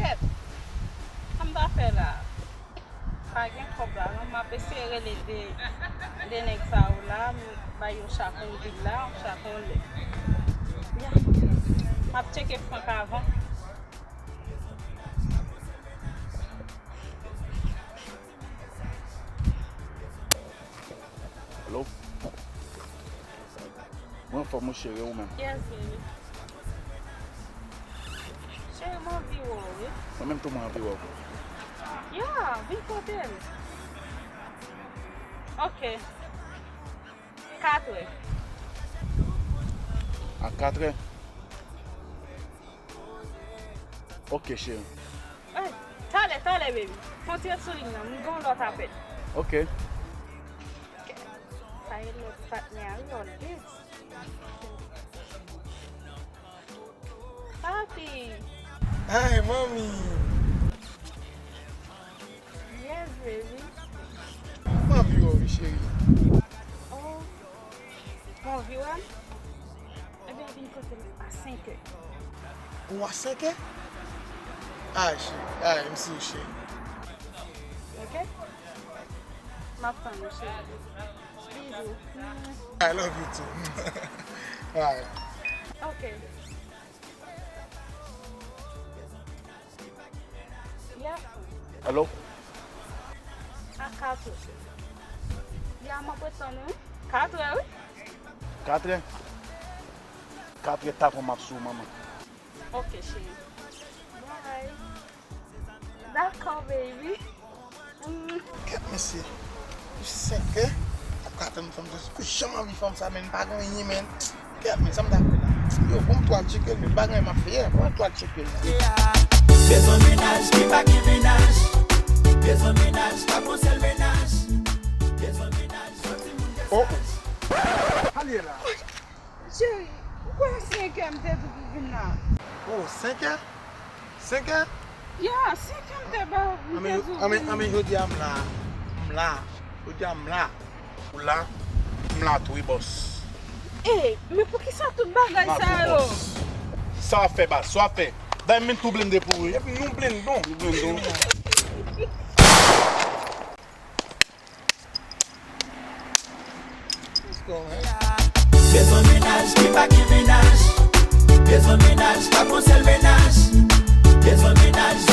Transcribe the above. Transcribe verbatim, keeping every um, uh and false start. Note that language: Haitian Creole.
Kèt! Sa m ta fè la? Pa gen kòb la non, m ap eseye rele de, de nèg sa yo la, m bay yo chak yon vil la, chak yon lè. Ya. M ap tcheke Frank avan. Hello? Mwen anfòm wi cheri, ou menm? Yes, baby. Cheri, m anvi wè w, wi. Mwen menm tou, mwen anvi wè w. Ya, vin kote m. Ok. Katrè. A katrè? Ok, cheri. Ey, talè, talè, baby. Fon ti ret sou liy nan, m gen yon lòt apèl. Ok. Sa e lòt patnè a wi, all this. Papi. Hi, mommy. Yes, baby. M anvi wè w, cheri. Oh. Bon, Viwan, ebyen, vin kote m a senkè. Ou a senkè? Ay, cheri. Ay, m si w, cheri. Ok? M ap tann ou, cheri. Bizou. I love you too. Ay. Ok. Ya. Hello? A katrè. Ya, m ap ret tann ou. Katrè, wi. Katrè? Katrè, ta kon m ap sou manman. Ok, cheri. Bye. Dakò, baby. Mm. Kèt mesye. Senkè. Ap ka tann fanm sa. Kou janm anvi fanm sa, men pa gen anyen, men. Kèt, men sa m ta fè la. Yo, ban m twal tcheke l, men pa gen anyen m ap fè, ban m twal tcheke l. Bezwen mennaj ki pa gen mennaj. Bezwen mennaj pa pran sèl mennaj. Bezwen mennaj yon timoun gen. Oh, oh. Sa l ye la? Cheri, ou kwè senkè m te di w pou vin la? Oh, senkè? Senkè? Ya, senkè m te ba w, m te di w pou vin. Anben, jodi a m la. M la. Jodi a m la. Ou la? M la tou wi, bòs. Ey, men poukisa tout bagay sa yo? Sa w ap fè, baz? Sa w ap fè? Dayè m vin tou blende pou ou wi. Epi nou blende w. Nou blende w. Bezwen mennaj ki pa gen mennaj. Bezwen mennaj pa pran sèl mennaj.